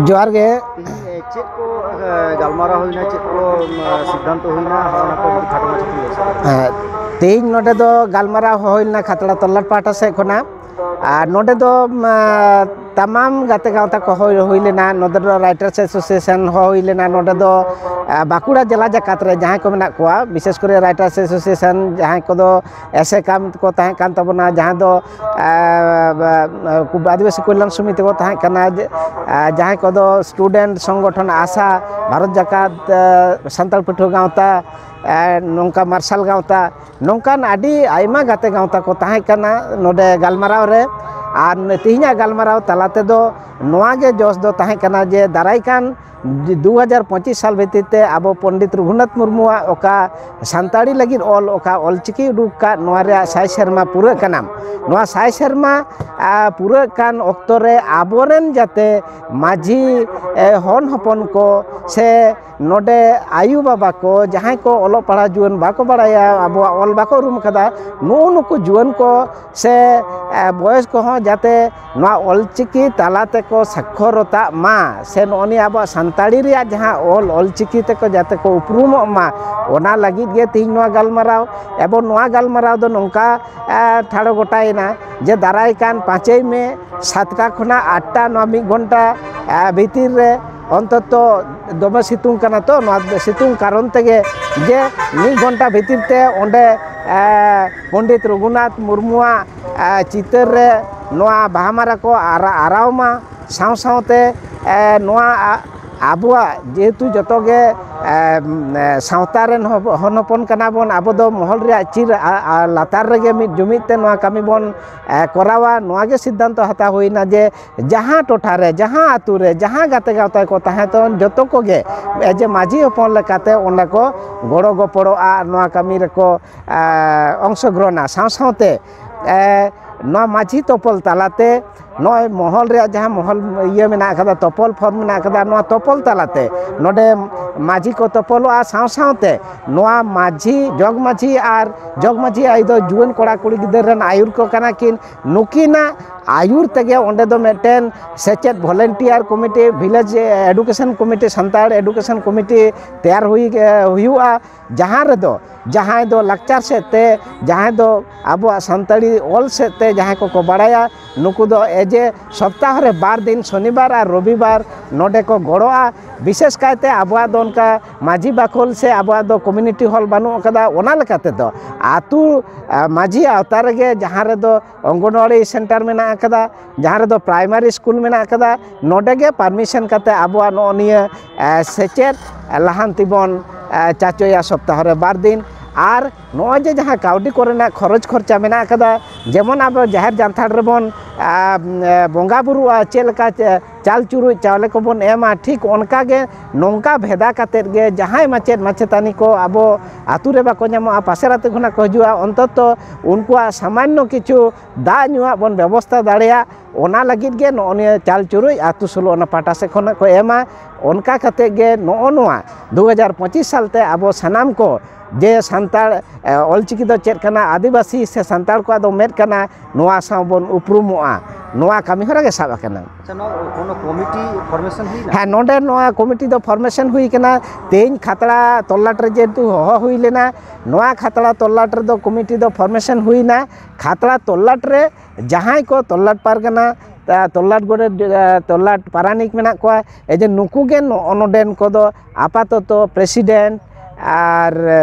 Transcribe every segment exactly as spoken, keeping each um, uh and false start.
ᱡᱚᱦᱟᱨ ᱜᱮ᱾ ᱛᱮᱦᱮᱧ ᱪᱮᱫ ᱠᱚ ᱜᱟᱞᱢᱟᱨᱟᱣ ᱦᱩᱭᱱᱟ, ᱪᱮᱫ ᱠᱚ ᱥᱤᱫᱽᱫᱷᱟᱱᱛᱚ ᱦᱩᱭᱱᱟ, ᱚᱱᱟ ᱠᱚ ᱡᱩᱫᱤ ᱠᱷᱟᱴᱚ ᱢᱟᱪᱷᱟ ᱛᱮ ᱞᱟᱹᱭ ᱥᱚᱫᱚᱨ᱾ ᱛᱮᱦᱮᱧ ᱱᱚᱰᱮ ᱫᱚ ᱜᱟᱞᱢᱟᱨᱟᱣ ᱦᱚᱦᱚ ᱦᱩᱭ ᱞᱮᱱᱟ ᱠᱷᱟᱛᱲᱟ ᱛᱚᱞᱞᱟᱴ ᱯᱟᱦᱴᱟ ᱥᱮᱫ ᱠᱷᱚᱱᱟᱜ᱾ ᱟᱨ ᱱᱚᱰᱮ ᱫᱚ ᱛᱟᱢᱟᱢ ᱜᱟᱛᱮ ᱜᱟᱶᱛᱟ ᱠᱚ ᱦᱚᱦᱚ ᱦᱩᱭ ᱞᱮᱱᱟ᱾ ᱱᱚᱰᱮ ᱫᱚ ᱨᱟᱭᱴᱟᱨᱥ ᱮᱥᱳᱥᱤᱭᱮᱥᱚᱱ ᱦᱚᱦᱚ ᱦᱩᱭ ᱞᱮᱱᱟ᱾ ᱱᱚᱰᱮ ᱫᱚ ᱵᱟᱸᱠᱩᱲᱟ ᱡᱮᱞᱟ ᱡᱟᱠᱟᱛ ᱨᱮ ᱡᱟᱦᱟᱸᱭ ᱠᱚ ᱢᱮᱱᱟᱜ ᱠᱚᱣᱟ, ᱵᱤᱥᱮᱥ ᱠᱚᱨᱮ ᱨᱟᱭᱴᱟᱨᱥ ᱮᱥᱳᱥᱤᱭᱮᱥᱚᱱ ᱡᱟᱦᱟᱸᱭ ᱠᱚᱫᱚ ᱮᱥᱮᱠᱟ ᱠᱚ ᱛᱟᱦᱮᱸ ᱠᱟᱱ ᱛᱟᱵᱚᱱᱟ, ᱡᱟᱦᱟᱸ ᱫᱚ ᱟᱹᱫᱤᱵᱟᱹᱥᱤ ᱠᱚᱞᱭᱟᱱ ᱥᱚᱢᱤᱛᱤ ᱠᱚ ᱛᱟᱦᱮᱸ ᱠᱟᱱᱟ, ᱡᱟᱦᱟᱸᱭ ᱠᱚᱫᱚ ᱥᱴᱩᱰᱮᱱᱴ ᱥᱚᱝᱜᱚᱴᱷᱚᱱ ᱟᱥᱟ, ᱵᱷᱟᱨᱚᱛ ᱡᱟᱠᱟᱛ ᱥᱟᱱᱛᱟᱲ ᱯᱟᱹᱴᱷᱩᱣᱟᱹ ᱜᱟᱶᱛᱟ, ᱱᱚᱝᱠᱟ ᱢᱟᱨᱥᱟᱞ ᱜᱟᱶᱛᱟ, ᱱᱚᱝᱠᱟᱱ ᱟᱹᱰᱤ ᱟᱭᱢᱟ ᱜᱟᱛᱮ ᱜᱟᱶᱛᱟ ᱠᱚ ᱛᱟᱦᱮᱸ ᱠᱟᱱᱟ ᱱᱚᱰᱮ ᱜᱟᱞᱢᱟᱨᱟᱣ ᱨᱮ᱾ ᱟᱨ ᱛᱮᱦᱮᱧᱟᱜ ᱜᱟᱞᱢᱟᱨᱟᱣ ᱛᱟᱞᱟ ᱛᱮᱫᱚ ᱱᱚᱣᱟ ᱜᱮ ᱡᱚᱥ ᱫᱚ ᱛᱟᱦᱮᱸ ᱠᱟᱱᱟ ᱡᱮ ᱫᱟᱨᱟᱭ ᱠᱟᱱ ᱫᱩ ᱦᱟᱡᱟᱨ ᱯᱚᱸᱪᱤᱥ ᱥᱟᱞ ᱵᱷᱤᱛᱤᱨ ᱛᱮ ᱟᱵᱚ ᱯᱚᱱᱰᱤᱛ ᱨᱚᱜᱷᱩᱱᱟᱛᱷ ᱢᱩᱨᱢᱩᱣᱟᱜ ᱚᱠᱟ ᱥᱟᱱᱛᱟᱲᱤ ᱞᱟᱹᱜᱤᱫ ᱚᱞ, ᱚᱠᱟ ᱚᱞᱪᱤᱠᱤ ᱩᱰᱩᱠ ᱟᱠᱟᱫ, ᱱᱚᱣᱟ ᱨᱮᱭᱟᱜ ᱥᱟᱭ ᱥᱮᱨᱢᱟ ᱯᱩᱨᱟᱹᱜ ᱠᱟᱱᱟ᱾ ᱱᱚᱣᱟ ᱥᱟᱭ ᱥᱮᱨᱢᱟ ᱯᱩᱨᱟᱹᱜ ᱠᱟᱱ ᱚᱠᱛᱚ ᱨᱮ ᱟᱵᱚᱨᱮᱱ ᱡᱟᱛᱮ ᱢᱟᱹᱡᱷᱤ ᱦᱚᱱ ᱦᱚᱯᱚᱱ ᱠᱚ ᱥᱮ ᱱᱚᱰᱮ ᱟᱭᱳ ᱵᱟᱵᱟ ᱠᱚ, ᱡᱟᱦᱟᱸᱭ ᱠᱚ ᱚᱞᱚᱜ ᱯᱟᱲᱦᱟᱣ ᱡᱩᱣᱟᱹᱱ ᱵᱟᱠᱚ ᱵᱟᱲᱟᱭᱟ, ᱟᱵᱚᱣᱟᱜ ᱚᱞ ᱵᱟᱠᱚ ᱩᱨᱩᱢ ᱠᱟᱫᱟ, ᱱᱩᱜᱼᱩ ᱱᱩᱠᱩ ᱡᱩᱣᱟᱹᱱ ᱠᱚ ᱥᱮ ᱵᱚᱭᱚᱥ ᱠᱚᱦᱚᱸ ᱡᱟᱛᱮ ᱱᱚᱣᱟ ᱚᱞᱪᱤᱠᱤ ᱛᱟᱞᱟ ᱛᱮᱠᱚ ᱥᱟᱠᱷᱚᱨᱚᱛᱟᱜ ᱢᱟ, ᱥᱮ ᱱᱚᱜᱼᱚ ᱱᱤᱭᱟᱹ ᱟᱵᱚᱣᱟᱜ ᱥᱟᱱᱛᱟᱲᱤ ᱨᱮᱭᱟᱜ ᱡᱟᱦᱟᱸ ᱚᱞ, ᱚᱞᱪᱤᱠᱤ ᱛᱮᱠᱚ ᱡᱟᱛᱮ ᱠᱚ ᱩᱯᱨᱩᱢᱚᱜ ᱢᱟ, ᱚᱱᱟ ᱞᱟᱹᱜᱤᱫ ᱜᱮ ᱛᱮᱦᱮᱧ ᱱᱚᱣᱟ ᱜᱟᱞᱢᱟᱨᱟᱣ᱾ ᱮᱵᱚᱝ ᱱᱚᱣᱟ ᱜᱟᱞᱢᱟᱨᱟᱣ ᱫᱚ ᱱᱚᱝᱠᱟ ᱴᱷᱟᱲᱚ ᱜᱚᱴᱟᱭᱮᱱᱟ ᱡᱮ ᱫᱟᱨᱟᱭ ᱠᱟᱱ ᱯᱟᱸᱪᱮᱭ ᱢᱮ ᱥᱟᱛᱴᱟ ᱠᱷᱚᱱᱟᱜ ᱟᱴᱴᱟ, ᱱᱚᱣᱟ ᱢᱤᱫ ᱜᱷᱚᱱᱴᱟ ᱵᱷᱤᱛᱤᱨ ᱨᱮ, ᱚᱱᱛᱚᱛᱚ ᱫᱚᱢᱮ ᱥᱤᱛᱩᱝ ᱠᱟᱱᱟ ᱛᱚ, ᱱᱚᱣᱟ ᱥᱤᱛᱩᱝ ᱠᱟᱨᱚᱱ ᱛᱮᱜᱮ, ᱡᱮ ᱢᱤᱫ ᱜᱷᱚᱱᱴᱟ ᱵᱷᱤᱛᱤᱨ ᱛᱮ ᱚᱸᱰᱮ ᱯᱚᱱᱰᱤᱛ ᱨᱚᱜᱷᱩᱱᱟᱛᱷ ᱢᱩᱨᱢᱩᱣᱟᱜ ᱪᱤᱛᱟᱹᱨ ᱨᱮ ᱱᱚᱣᱟ ᱵᱟᱦᱟ ᱢᱟᱞᱟ ᱠᱚ ᱟᱨᱟᱣ ᱢᱟ᱾ ᱥᱟᱶ ᱥᱟᱶᱛᱮ ᱱᱚᱣᱟ ᱟᱵᱚᱣᱟᱜ ᱡᱮᱦᱮᱛᱩ ᱡᱚᱛᱚ ᱜᱮ ᱥᱟᱶᱛᱟ ᱨᱮᱱ ᱦᱚᱯᱚᱱ ᱠᱟᱱᱟ ᱵᱚᱱ, ᱟᱵᱚ ᱫᱚ ᱢᱚᱦᱚᱞ ᱨᱮᱭᱟᱜ ᱪᱤᱨ ᱞᱟᱛᱟᱨ ᱨᱮᱜᱮ ᱢᱤᱫ ᱡᱩᱢᱤᱫ ᱛᱮ ᱱᱚᱣᱟ ᱠᱟᱹᱢᱤ ᱵᱚᱱ ᱠᱚᱨᱟᱣᱟ᱾ ᱱᱚᱣᱟ ᱜᱮ ᱥᱤᱫᱽᱫᱷᱟᱱᱛᱚ ᱦᱟᱛᱟᱣ ᱦᱩᱭᱱᱟ ᱡᱮ ᱡᱟᱦᱟᱸ ᱴᱚᱴᱷᱟ ᱨᱮ, ᱡᱟᱦᱟᱸ ᱟᱹᱛᱩ ᱨᱮ, ᱡᱟᱦᱟᱸ ᱜᱟᱛᱮ ᱜᱟᱶᱛᱟ ᱠᱚ ᱛᱟᱦᱮᱸ ᱛᱟᱵᱚᱱ, ᱡᱚᱛᱚ ᱠᱚᱜᱮ ᱡᱮ ᱢᱟᱹᱡᱷᱤ ᱦᱚᱯᱚᱱ ᱞᱮᱠᱟᱛᱮ ᱚᱸᱰᱮ ᱠᱚ ᱜᱚᱲᱚ ᱜᱚᱯᱚᱲᱚᱜᱼᱟ, ᱱᱚᱣᱟ ᱠᱟᱹᱢᱤ ᱨᱮᱠᱚ ᱚᱝᱥᱚᱜᱨᱚᱦᱚᱱᱟ᱾ ᱥᱟᱶ ᱥᱟᱶᱛᱮ ᱱᱚᱣᱟ ᱢᱟᱹᱡᱷᱤ ᱛᱚᱯᱚᱞ ᱛᱟᱞᱟᱛᱮ ᱱᱚᱜᱼᱚᱭ ᱢᱚᱦᱚᱞ ᱨᱮᱭᱟᱜ ᱡᱟᱦᱟᱸ ᱢᱚᱦᱚᱞ ᱤᱭᱟᱹ ᱢᱮᱱᱟᱜ ᱟᱠᱟᱫᱟ, ᱛᱚᱯᱚᱞ ᱯᱷᱚᱨᱢ ᱢᱮᱱᱟᱜ ᱟᱠᱟᱫᱟ, ᱱᱚᱣᱟ ᱛᱚᱯᱚᱞ ᱛᱟᱞᱟᱛᱮ ᱱᱚᱰᱮ ᱢᱟᱹᱡᱷᱤ ᱠᱚ ᱛᱚᱯᱚᱞᱚᱜᱼᱟ, ᱥᱟᱶ ᱥᱟᱶᱛᱮ ᱱᱚᱣᱟ ᱢᱟᱹᱡᱷᱤ, ᱡᱚᱜᱽ ᱢᱟᱹᱡᱷᱤ ᱟᱨ ᱡᱚᱜᱽ ᱢᱟᱹᱡᱷᱤ ᱟᱭᱳ ᱫᱚ ᱡᱩᱣᱟᱹᱱ ᱠᱚᱲᱟ ᱠᱩᱲᱤ ᱜᱤᱫᱟᱹᱨ ᱨᱮᱱ ᱟᱹᱭᱩᱨ ᱠᱚ ᱠᱟᱱᱟ ᱠᱤᱱ᱾ ᱱᱩᱠᱤᱱᱟᱜ ᱟᱹᱭᱩᱨ ᱛᱮᱜᱮ ᱚᱸᱰᱮ ᱫᱚ ᱢᱤᱫᱴᱮᱱ ᱥᱮᱪᱮᱫ volunteer committee, village education committee, Santal education committee ᱛᱮᱭᱟᱨ ᱦᱩᱭ, ᱦᱩᱭᱩᱜᱼᱟ, ᱡᱟᱦᱟᱸ ᱨᱮᱫᱚ ᱡᱟᱦᱟᱸᱭ ᱫᱚ ᱞᱟᱠᱪᱟᱨ ᱥᱮᱫ ᱛᱮ, ᱡᱟᱦᱟᱸᱭ ᱫᱚ ᱟᱵᱚᱣᱟᱜ ᱥᱟᱱᱛᱟᱲᱤ ᱚᱞ ᱥᱮᱫ ᱛᱮ ᱡᱟᱦᱟᱸᱭ ᱠᱚᱠᱚ ᱵᱟᱲᱟᱭᱟ, ᱱᱩᱠᱩ ᱫᱚ ᱮᱡᱮ ᱥᱚᱯᱛᱟᱦᱚ ᱨᱮ ᱵᱟᱨ ᱫᱤᱱ, ᱥᱚᱱᱤᱵᱟᱨ ᱟᱨ ᱨᱚᱵᱤᱵᱟᱨ, ᱱᱚᱰᱮ ᱠᱚ ᱜᱚᱲᱚᱜᱼᱟ᱾ ᱵᱤᱥᱮᱥ ᱠᱟᱭᱛᱮ ᱟᱵᱚᱣᱟᱜ ᱫᱚ ᱚᱱᱠᱟ ᱢᱟᱹᱡᱷᱤ ᱵᱟᱠᱷᱳᱞ ᱥᱮ ᱟᱵᱚᱣᱟᱜ ᱫᱚ community hall ᱵᱟᱹᱱᱩᱜ ᱟᱠᱟᱫᱟ᱾ ᱚᱱᱟ ᱞᱮᱠᱟ ᱛᱮᱫᱚ ᱟᱹᱛᱩ, ᱟ, ᱢᱟᱹᱡᱷᱤ ᱟᱣᱛᱟ ᱨᱮᱜᱮ, ᱡᱟᱦᱟᱸ ᱨᱮᱫᱚ ᱚᱝᱜᱚᱱᱣᱟᱲᱤ center ᱢᱮᱱᱟᱜ ᱟᱠᱟᱫᱟ, ᱡᱟᱦᱟᱸ ᱨᱮᱫᱚ primary school ᱢᱮᱱᱟᱜ ᱟᱠᱟᱫᱟ, ᱱᱚᱰᱮ ᱜᱮ permission ᱠᱟᱛᱮ ᱟᱵᱚᱣᱟᱜ ᱱᱚᱜᱼᱚ ᱱᱤᱭᱟᱹ, ᱮ, ᱥᱮᱪᱮᱫ ᱞᱟᱦᱟᱱᱛᱤ ᱵᱚᱱ, ᱮ, ᱪᱟᱪᱚᱭᱟ ᱥᱚᱯᱛᱟᱦᱚ ᱨᱮ ᱵᱟᱨ ᱫᱤᱱ᱾ ᱟᱨ ᱱᱚᱜᱼᱚᱭ ᱡᱮ ᱡᱟᱦᱟᱸ ᱠᱟᱹᱣᱰᱤ ᱠᱚᱨᱮᱱᱟᱜ ᱠᱷᱚᱨᱚᱪ ᱠᱷᱚᱨᱪᱟ ᱢᱮᱱᱟᱜ ᱟᱠᱟᱫᱟ, ᱡᱮᱢᱚᱱ ᱟᱵᱚ ᱡᱟᱦᱮᱨ ᱡᱟᱱᱛᱷᱟᱲ ᱨᱮᱵᱚᱱ, ᱟ, ᱮ, ᱵᱚᱸᱜᱟ ᱵᱩᱨᱩᱜᱼᱟ, ᱪᱮᱫ ᱞᱮᱠᱟ ᱪᱮ-, ᱪᱟᱞ ᱪᱩᱨᱩᱡ ᱪᱟᱣᱞᱮ ᱠᱚᱵᱚᱱ ᱮᱢᱟ, ᱴᱷᱤᱠ ᱚᱱᱠᱟ ᱜᱮ ᱱᱚᱝᱠᱟ ᱵᱷᱮᱫᱟ ᱠᱟᱛᱮᱫ ᱜᱮ ᱡᱟᱦᱟᱸᱭ ᱢᱟᱪᱮᱫ ᱢᱟᱪᱮᱛᱟᱹᱱᱤ ᱠᱚ ᱟᱵᱚ ᱟᱹᱛᱩ ᱨᱮ ᱵᱟᱠᱚ ᱧᱟᱢᱚᱜᱼᱟ, ᱯᱟᱥᱮᱨ ᱟᱹᱛᱩ ᱠᱷᱚᱱᱟᱜ ᱠᱚ ᱦᱤᱡᱩᱜᱼᱟ, ᱚᱱᱛᱚᱛᱚ ᱩᱱᱠᱩᱣᱟᱜ ᱥᱟᱢᱟᱱᱱᱚ ᱠᱤᱪᱷᱩ ᱫᱟᱜ ᱧᱩᱣᱟᱜ ᱵᱚᱱ ᱵᱮᱵᱚᱥᱛᱟ ᱫᱟᱲᱮᱭᱟᱜ, ᱚᱱᱟ ᱞᱟᱹᱜᱤᱫ ᱜᱮ ᱱᱚᱜᱼᱚ ᱱᱤᱭᱟᱹ ᱪᱟᱞ ᱪᱩᱨᱩᱡ ᱟᱹᱛᱩ ᱥᱳᱞᱳ ᱟᱱᱟ ᱯᱟᱦᱴᱟ ᱥᱮᱫ ᱠᱷᱚᱱᱟᱜ ᱠᱚ ᱮᱢᱟ᱾ ᱚᱱᱠᱟ ᱠᱟᱛᱮᱫ ᱜᱮ ᱱᱚᱜᱼᱚ ᱱᱚᱣᱟ ᱫᱩ ᱦᱟᱡᱟᱨ ᱯᱚᱸᱪᱤᱥ ᱥᱟᱞ ᱛᱮ ᱟᱵᱚ ᱥᱟᱱᱟᱢ ᱠᱚ ᱡᱮ ᱥᱟᱱᱛᱟᱲ, ᱮ, ᱚᱞᱪᱤᱠᱤ ᱫᱚ ᱪᱮᱫ ᱠᱟᱱᱟ, ᱟᱹᱫᱤᱵᱟᱹᱥᱤ ᱥᱮ ᱥᱟᱱᱛᱟᱲ ᱠᱚᱣᱟᱜ ᱫᱚ ᱢᱮᱫ ᱠᱟᱱᱟ, ᱱᱚᱣᱟ ᱥᱟᱶ ᱵᱚᱱ ᱩᱯᱨᱩᱢᱚᱜᱼᱟ᱾ ᱱᱚᱣᱟ ᱠᱟᱹᱢᱤ ᱦᱚᱨᱟ ᱜᱮ ᱥᱟᱵ ᱟᱠᱟᱱᱟ᱾ ᱟᱪᱪᱷᱟ, ᱱᱚᱣᱟ ᱠᱳᱱᱳ ᱠᱚᱢᱤᱴᱤ ᱯᱷᱚᱨᱢᱮᱥᱚᱱ ᱦᱩᱭᱱᱟ? ᱦᱮᱸ, ᱱᱚᱰᱮ ᱱᱚᱣᱟ ᱠᱚᱢᱤᱴᱤ ᱫᱚ ᱯᱷᱚᱨᱢᱮᱥᱚᱱ ᱦᱩᱭ ᱠᱟᱱᱟ᱾ ᱛᱮᱦᱮᱧ ᱠᱷᱟᱛᱲᱟ ᱛᱚᱞᱞᱟᱴ ᱨᱮ ᱡᱮᱦᱮᱛᱩ ᱦᱚᱦᱚ ᱦᱩᱭ ᱞᱮᱱᱟ, ᱱᱚᱣᱟ ᱠᱷᱟᱛᱲᱟ ᱛᱚᱞᱞᱟᱴ ᱨᱮᱫᱚ ᱠᱚᱢᱤᱴᱤ ᱫᱚ ᱯᱷᱚᱨᱢᱮᱥᱚᱱ ᱦᱩᱭᱱᱟ᱾ ᱠᱷᱟᱛᱲᱟ ᱛᱚᱞᱞᱟᱴ ᱨᱮ ᱡᱟᱦᱟᱸᱭ ᱠᱚ ᱛᱚᱞᱞᱟᱴ ᱯᱟᱨᱜᱟᱱᱟ, ᱟ, ᱛᱚᱞᱞᱟᱴ ᱜᱚᱰᱮᱛ, ᱟ, ᱛᱚᱞᱞᱟᱴ ᱯᱟᱨᱟᱱᱤᱠ ᱢᱮᱱᱟᱜ ᱠᱚᱣᱟ, ᱮ ᱡᱮ ᱱᱩᱠᱩ ᱜᱮ ᱱᱚᱜᱼᱚ ᱱᱚᱰᱮᱱ ᱠᱚᱫᱚ ᱟᱯᱟᱛᱚᱛᱚ ᱯᱨᱮᱥᱤᱰᱮᱱᱴ ᱟᱨ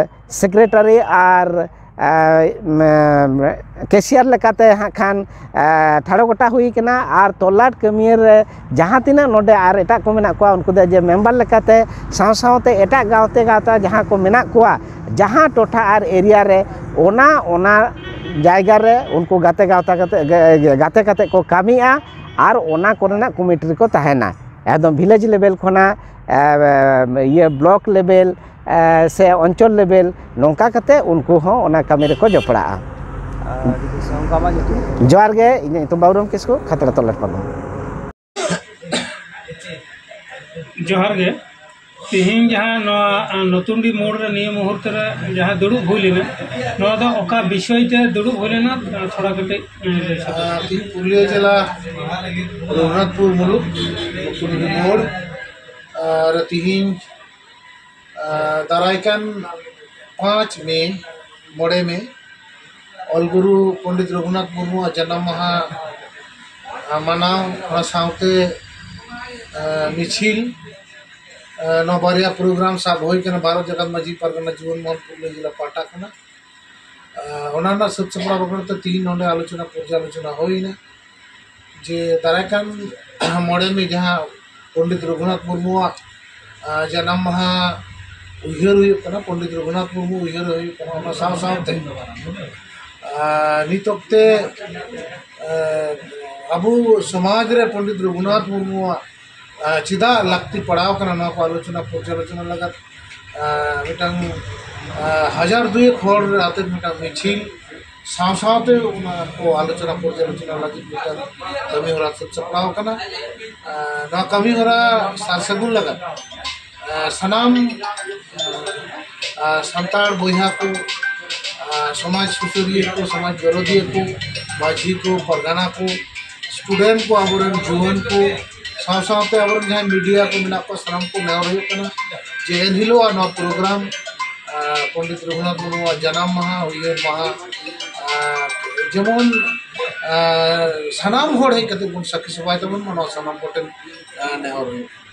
ᱥᱮᱠᱨᱮᱴᱟᱨᱤ ᱟᱨ, ᱟ, ᱢ-, ᱠᱮᱥᱤᱭᱟᱨ ᱞᱮᱠᱟᱛᱮ ᱦᱟᱸᱜ ᱠᱷᱟᱱ, ᱟ, ᱴᱷᱟᱲᱚ ᱜᱚᱴᱟ ᱦᱩᱭ ᱠᱟᱱᱟ᱾ ᱟᱨ ᱛᱚᱞᱞᱟᱴ ᱠᱟᱹᱢᱤᱭᱟᱹ ᱨᱮ ᱡᱟᱦᱟᱸ ᱛᱤᱱᱟᱹᱜ ᱱᱚᱰᱮ ᱟᱨ ᱮᱴᱟᱜ ᱠᱚ ᱢᱮᱱᱟᱜ ᱠᱚᱣᱟ, ᱩᱱᱠᱩ ᱫᱚ ᱡᱮ ᱢᱮᱢᱵᱟᱨ ᱞᱮᱠᱟᱛᱮ ᱥᱟᱶ ᱥᱟᱶᱛᱮ ᱮᱴᱟᱜ ᱜᱟᱶᱛᱮ ᱜᱟᱶᱛᱟ ᱡᱟᱦᱟᱸ ᱠᱚ ᱢᱮᱱᱟᱜ ᱠᱚᱣᱟ, ᱡᱟᱦᱟᱸ ᱴᱚᱴᱷᱟ ᱟᱨ ᱮᱨᱤᱭᱟ ᱨᱮ, ᱚᱱᱟ, ᱚᱱᱟ ᱡᱟᱭᱜᱟ ᱨᱮ ᱩᱱᱠᱩ ᱜᱟᱛᱮ ᱜᱟᱶᱛᱟ ᱠᱟᱛᱮ, ᱜᱟ-, ᱜᱟᱛᱮ ᱠᱟᱛᱮ ᱠᱚ ᱠᱟᱹᱢᱤᱜᱼᱟ ᱟᱨ ᱚᱱᱟ ᱠᱚᱨᱮᱱᱟᱜ ᱠᱚᱢᱤᱴᱤ ᱨᱮᱠᱚ ᱛᱟᱦᱮᱱᱟ᱾ ᱮᱠᱫᱚᱢ ᱵᱷᱤᱞᱮᱡᱽ ᱞᱮᱵᱮᱞ ᱠᱷᱚᱱᱟᱜ, ᱮ, ᱤᱭᱟᱹ ᱵᱞᱚᱠ ᱞᱮᱵᱮᱞ, ᱮ, ᱥᱮ ᱚᱧᱪᱚᱞ ᱞᱮᱵᱮᱞ, ᱱᱚᱝᱠᱟ ᱠᱟᱛᱮ ᱩᱱᱠᱩ ᱦᱚᱸ ᱚᱱᱟ ᱠᱟᱹᱢᱤ ᱨᱮᱠᱚ ᱡᱚᱯᱲᱟᱜᱼᱟ᱾ ᱟᱨ ᱚᱱᱠᱟ ᱟᱢᱟᱜ ᱧᱩᱛᱩᱢ? ᱡᱚᱦᱟᱨ ᱜᱮ, ᱤᱧᱟᱹᱜ ᱧᱩᱛᱩᱢ ᱵᱟᱵᱩᱨᱟᱢ ᱠᱤᱥᱠᱩ, ᱠᱷᱟᱛᱲᱟ ᱛᱚᱞᱮᱴ ᱯᱟᱞᱚᱢ᱾ ᱡᱚᱦᱟᱨ ᱜᱮ᱾ ᱛᱮᱦᱮᱧ ᱡᱟᱦᱟᱸ ᱱᱚᱣᱟ, ᱟ, ᱱᱚᱛᱩᱱᱰᱤ ᱢᱳᱲ ᱨᱮ ᱱᱤᱭᱟᱹ ᱢᱩᱦᱩᱨᱛᱚ ᱨᱮ ᱡᱟᱦᱟᱸ ᱫᱩᱲᱩᱵ ᱦᱩᱭ ᱞᱮᱱᱟ, ᱱᱚᱣᱟ ᱫᱚ ᱚᱠᱟ ᱵᱤᱥᱚᱭ ᱛᱮ ᱫᱩᱲᱩᱵ ᱦᱩᱭ ᱞᱮᱱᱟ, ᱟ, ᱛᱷᱚᱲᱟ ᱠᱟᱹᱴᱤᱡ, ᱟ, ᱞᱟᱹᱭ ᱥᱚᱫᱚᱨ᱾ ᱟ, ᱛᱮᱦᱮᱧ ᱯᱩᱨᱩᱞᱤᱭᱟᱹ ᱡᱮᱞᱟ ᱨᱚᱜᱷᱩᱱᱟᱛᱷᱯᱩᱨ ᱢᱩᱞᱩᱠ ᱱᱚᱛᱩᱱᱰᱤ ᱢᱳᱲ, ᱟ, ᱨᱮ ᱛᱮᱦᱮᱧ ᱟᱨ ᱫᱟᱨᱟᱭ ᱠᱟᱱ ᱯᱟᱸᱪ ᱢᱮ, ᱢᱚᱬᱮ ᱢᱮ, ᱚᱞ ᱜᱩᱨᱩ ᱯᱚᱱᱰᱤᱛ ᱨᱚᱜᱷᱩᱱᱟᱛᱷ ᱢᱩᱨᱢᱩᱣᱟᱜ ᱡᱟᱱᱟᱢ ᱢᱟᱦᱟ, ᱟᱨ ᱢᱟᱱᱟᱣ, ᱚᱱᱟ ᱥᱟᱶᱛᱮ, ᱟᱨ ᱢᱤᱪᱷᱤᱞ, ᱟᱨ ᱱᱚᱣᱟ ᱵᱟᱨᱭᱟ ᱯᱨᱳᱜᱨᱟᱢ ᱥᱟᱵ ᱦᱩᱭ ᱠᱟᱱᱟ ᱵᱷᱟᱨᱚᱛ ᱡᱟᱠᱟᱛ ᱢᱟᱹᱡᱷᱤ ᱯᱟᱨᱜᱟᱱᱟ ᱡᱩᱣᱟᱹᱱ ᱢᱚᱦᱚᱞ ᱯᱩᱨᱩᱞᱤᱭᱟᱹ ᱡᱮᱞᱟ ᱯᱟᱦᱴᱟ ᱠᱷᱚᱱᱟᱜ᱾ ᱟᱨ ᱚᱱᱟ ᱨᱮᱱᱟᱜ ᱥᱟᱹᱛ ᱥᱟᱯᱲᱟᱣ ᱵᱟᱠᱷᱨᱟ ᱛᱮ ᱛᱤᱦᱤᱧ ᱱᱚᱰᱮ ᱟᱞᱳᱪᱚᱱᱟ ᱯᱚᱨᱡᱟᱞᱳᱪᱚᱱᱟ ᱦᱩᱭᱱᱟ᱾ ᱡᱮ ᱫᱟᱨᱟᱭ ᱠᱟᱱ ᱢᱚᱬᱮ ᱢᱮ ᱡᱟᱦᱟᱸ ᱯᱚᱱᱰᱤᱛ ᱨᱚᱜᱷᱩᱱᱟᱛᱷ ᱢᱩᱨᱢᱩᱣᱟᱜ, ᱟ, ᱡᱟᱱᱟᱢ ᱢᱟᱦᱟ ᱩᱭᱦᱟᱹᱨ ᱦᱩᱭᱩᱜ ᱠᱟᱱᱟ, ᱯᱚᱱᱰᱤᱛ ᱨᱚᱜᱷᱩᱱᱟᱛᱷ ᱢᱩᱨᱢᱩ ᱩᱭᱦᱟᱹᱨ ᱦᱩᱭᱩᱜ ᱠᱟᱱᱟ, ᱚᱱᱟ ᱥᱟᱶ ᱥᱟᱶᱛᱮ, ᱟ, ᱱᱤᱛ ᱚᱠᱛᱮ, ᱟ, ᱟᱵᱚ ᱥᱚᱢᱟᱡᱽ ᱨᱮ ᱯᱚᱱᱰᱤᱛ ᱨᱚᱜᱷᱩᱱᱟᱛᱷ ᱢᱩᱨᱢᱩᱣᱟᱜ, ᱟ, ᱪᱮᱫᱟᱜ ᱞᱟᱹᱠᱛᱤ ᱯᱟᱲᱟᱣ ᱠᱟᱱᱟ, ᱱᱚᱣᱟ ᱠᱚ ᱟᱞᱳᱪᱚᱱᱟ ᱯᱚᱨᱡᱟᱞᱳᱪᱚᱱᱟ ᱞᱟᱹᱜᱤᱫ, ᱟ, ᱢᱤᱫᱴᱟᱝ, ᱟ, ᱦᱟᱡᱟᱨ ᱫᱩᱭᱮᱠ ᱦᱚᱲ ᱟᱛᱮ ᱢᱤᱫᱴᱟᱝ ᱢᱤᱪᱷᱤᱞ ᱥᱟᱶ ᱥᱟᱶᱛᱮ ᱚᱱᱟ ᱠᱚ ᱟᱞᱳᱪᱚᱱᱟ ᱯᱚᱨᱡᱟᱞᱳᱪᱚᱱᱟ ᱞᱟᱹᱜᱤᱫ ᱢᱤᱫᱴᱟᱝ ᱠᱟᱹᱢᱤ ᱦᱚᱨᱟ ᱥᱟᱹᱛ ᱥᱟᱯᱲᱟᱣ ᱟᱠᱟᱱᱟ᱾ ᱟ, ᱱᱚᱣᱟ ᱠᱟᱹᱢᱤ ᱦᱚᱨᱟ ᱥᱟᱨ ᱥᱟᱹᱜᱩᱱ ᱞᱟᱹᱜᱤᱫ, ᱟ, ᱥᱟᱱᱟᱢ, ᱟ, ᱥᱟᱱᱛᱟᱲ ᱵᱚᱭᱦᱟ ᱠᱚ, ᱟ, ᱥᱚᱢᱟᱡᱽ ᱥᱩᱥᱟᱹᱨᱤᱭᱟᱹ ᱠᱚ, ᱥᱚᱢᱟᱡᱽ ᱫᱚᱨᱚᱫᱤᱭᱟᱹ ᱠᱚ, ᱢᱟᱹᱡᱷᱤ ᱠᱚ, ᱯᱟᱨᱜᱟᱱᱟ ᱠᱚ, ᱥᱴᱩᱰᱮᱱᱴ ᱠᱚ, ᱟᱵᱚᱨᱮᱱ ᱡᱩᱣᱟᱹᱱ ᱠᱚ, ᱥᱟᱶ ᱥᱟᱶᱛᱮ ᱟᱵᱚᱨᱮᱱ ᱡᱟᱦᱟᱸᱭ ᱢᱤᱰᱤᱭᱟ ᱠᱚ ᱢᱮᱱᱟᱜ ᱠᱚᱣᱟ, ᱥᱟᱱᱟᱢ ᱠᱚ ᱱᱮᱦᱚᱨ ᱦᱩᱭᱩᱜ ᱠᱟᱱᱟ ᱡᱮ ᱮᱱᱦᱤᱞᱳᱜ ᱱᱚᱣᱟ ᱯᱨᱳᱜᱨᱟᱢ, ᱟ, ᱯᱚᱱᱰᱤᱛ ᱨᱚᱜᱷᱩᱱᱟᱛᱷ ᱢᱩᱨᱢᱩᱣᱟᱜ ᱡᱟᱱᱟᱢ ᱢᱟᱦᱟ, ᱩᱭᱦᱟᱹᱨ ᱢᱟᱦᱟ, ᱟ, ᱡᱮᱢᱚᱱ, ᱟ, ᱥᱟᱱᱟᱢ ᱦᱚᱲ ᱦᱮᱡ ᱠᱟᱛᱮ ᱵᱚᱱ ᱥᱟᱹᱠᱷᱤ ᱥᱚᱵᱷᱟᱭ ᱛᱟᱵᱚᱱ ᱢᱟ, ᱱᱚᱣᱟ ᱥᱟᱱᱟᱢ ᱠᱚᱴᱷᱮᱱ, ᱟ, ᱱᱮᱦᱚᱨ ᱦᱩᱭᱩᱜ ᱠᱟᱱᱟ᱾